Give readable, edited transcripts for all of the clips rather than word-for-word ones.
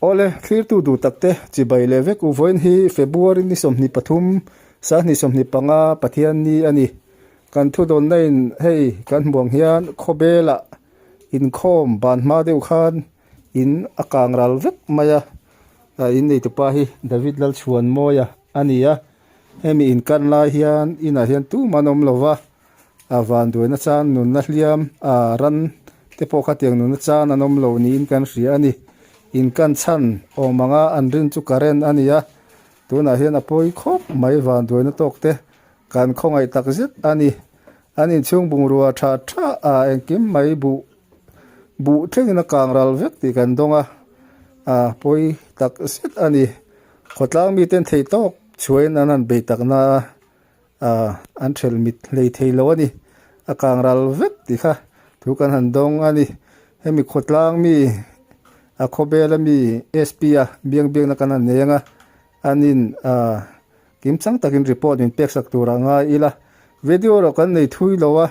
Awle, thlirtu duh takte chibai leh vek u vawiin hi February ni 23, 2025 Pathian ni a ni. Kan thudawnna in hei kan hmu ang hian khawbelah inkhawm ban hma deuh khan in a kang ral vek mai a, in neitupa hi David Lalchhuanmawia a ni a, hemi inkan lai hian inah hian tumah an awm lo va, a vanduaina chan nunna hliam a ran te pawh khatiang nunna chan an awm lo niin kan hria a ni. Inkan chhan awm anga an rin chu current a ni a, tunah hian a pawi khawp mai vanduaina tawk te kan khawngaih tak zet a ni. An inchhung bungrua tha tha a engkim mai buh buh thlengin a kang ral vek tih kan dawng a, a pawi tak zet a ni. Khawtlang miten theih tawk chhuahin an han bei takna a. Ahh an ṭhelh mit hlei thei lo a ni. A kang ral vek tih kha thu kan han dawng a ni. Hemi khawtlang mi a khawbel a mi SP a biang biakna kan han nei ang a, anin ahh kim chang takin report min pek sak tur a ngai ila. Video erawh kan nei thui lo a,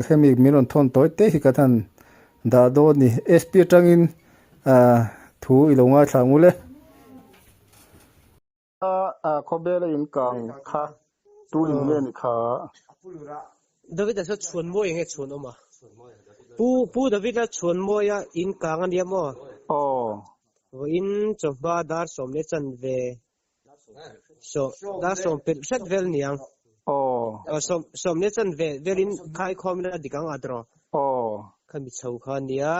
hemi min rawn thawn tawi te hi kan han dah dawn a ni. SP atangin ahh thu i lo ngaithla ang ule. A khawbel a in kang kha tu in nge ni kha? David a chu chhuan mawi enge chhuan awm a? Pu Pu David a chhuan mawi a in kang a nia maw? Aw. Vawiin chawhma dar sawm leh chanve saw dar sawm pelh hret vel niang. Aw. Sawm sawm leh chanve velin khaikhawm ila dik ang a tiraw? Aw. Khami chho kha a nia.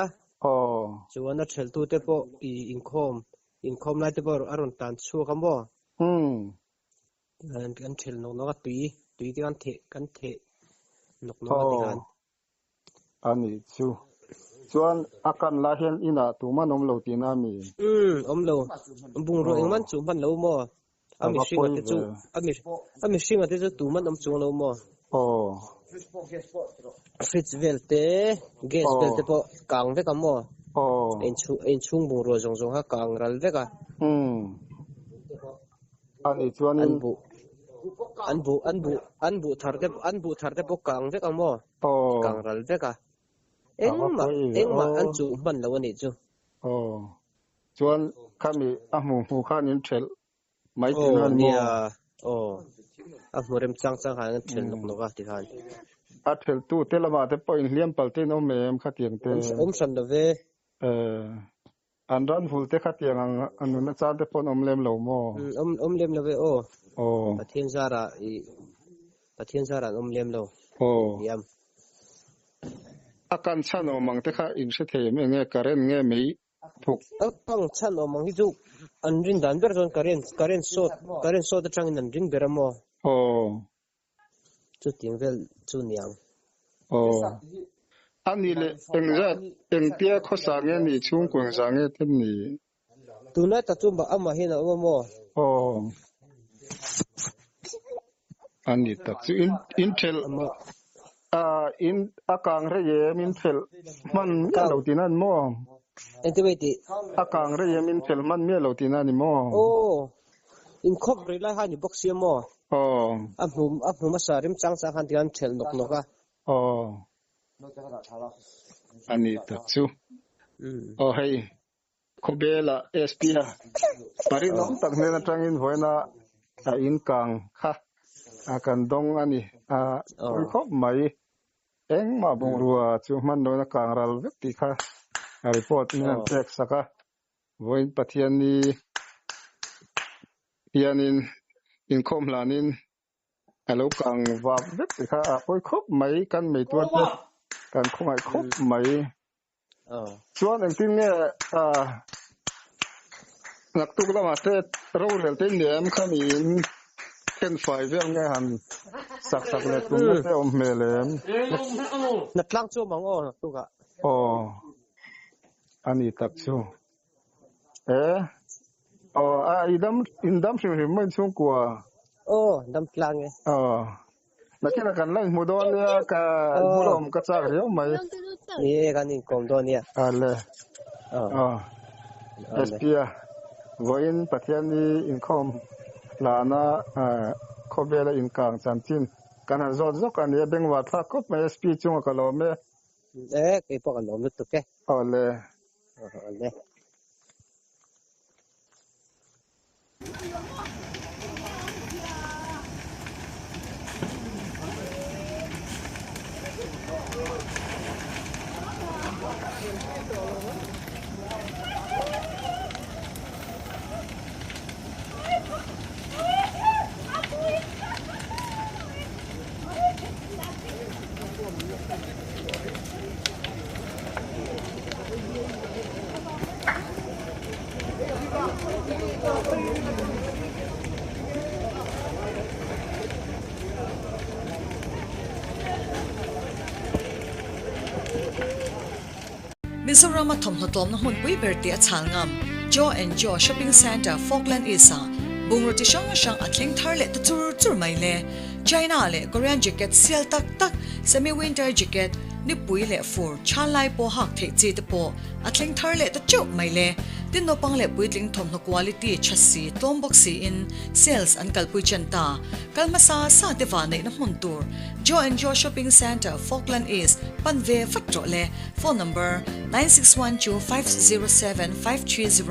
Aw. Chuan a theltute pawh i inkhawm Inkhawm lai te pawh a rawn tan chhuak a maw? Umm. Kan thel nawk nawk a tui, tui te kan theh, kan theh nawk nawk a ti khan. A ni chu. Chuan a kan lai hian inah tuman awm lo tihna a mi? Umm, awm lo. Bungrua engman chu hman lo maw? A mihringa te chu, a mihringa te chu tuman awm chuang lo maw? Aw. Fridge vel te, gas vel te pawh kang vek a maw? Aw. Inchhung bungrua zawng zawng kha kang ral vek a. Umm. A nih chuanin. An buh, an buh, an buh, an buh thar te, an buh thar te pawh kang vek a maw? Aw. Kang ral vek a. Engmah, engmah an chuh hman lo a nih chu. Aw. Chuan khami a hmuh hmuh khan in ṭhelh mai tih na ni maw? Nia, aw. A hmu rem chang chang khan an ṭhelh nawk nawk a ti khan. A ṭhelhtu te lamah te pawh inhliam palh te in awm em khatiang te? Awm hran lo ve. Eh, an ran vul te khatiang ang a nuna chan te pawh an awm lem lo maw? Awm awm lem lo ve aw. Aw. Pathian zarah i Pathian zarah an awm lem lo. Aw. Hliam. A kan chhan awm ang te kha in hre thei em? Enge current nge mei thuk? A kang chhan awm ang hi chu an rin dan ber chuan current current short current short atangin an rin ber a maw? Aw. Chutiang vel chu niang. Aw. A ni leh engzat engtia khawsa nge ni chhungkua engzah nge te ni? Tunlai tak chu amah hian a awm a maw? Aw. A ni tak chu in in thelh a in a kang rei em in thelh hman miah lo tihna a ni maw? Engti mai tih? A kang rei em in thelh hman miah lo tihna a ni maw? Aw. Inkhawp rei lai kha a ni bawk sia maw? Aw. A hmu a hmu hmasa rim chang chang khan tihian thelh nawk nawk a. Aw. A ni tak chu. Aw hei Khawbela SP a parinawm tak hnen atangin vawiina a inkang kha a kan dawng a ni. A pawi khawp mai. Engmah bungrua chu hman loin a kang ral vek tih kha a report min han pek sak a. Vawiin Pathianni hianin inkhawm hlanin a lo kang vap vek tih kha a pawi khawp mai. Kan meituar te kan khawngaih khawp mai. Chuan engtin nge naktuk lamah te rorel te nem kha niin then fai vel nge han sak sak leh tumna te awm hmel em? Hnatlang chu awm ang aw naktukah. Aw a ni tak chu. E aw a i dam in dam hrim hrim mai chhungkua. Aw dam tlang e. Aw Nakinah kan la inhmu dawn nia, ka bula awm ka chak riau mai. Ni e, kan inkawm dawn nia. Ale. Aw. SP a, vawiin Pathian i inkhawm hlana khawvela inkang chanchin kan han zawt zawk a nia, bengvar thlak khawp mai SP chunga ka lawm e. E, keipawh ka lawm lutuk e. Awle. Awle. Mizoram a thawmhnaw tlawmna hmunpui ber tih a chhal ngam Joe and Joe Shopping Centre Falkland East ah bungraw chi hrang hrang a thleng thar leh ta chur chur mai le. China leh Korean jacket sial tak tak, semi winter jacket, nipui leh fur chhan lai pawh hak theih chi te pawh a thleng thar leh ta teuh mai le. Tin naupang leh puitling thawmhnaw quality tha si tlawm bawk siin sales an kalpui chen ta. Kal hmasa sa te va neihna hmun tur Joe and Joe Shopping Centre Falkland East pan ve vat rawh le. Phone number, 9612507530.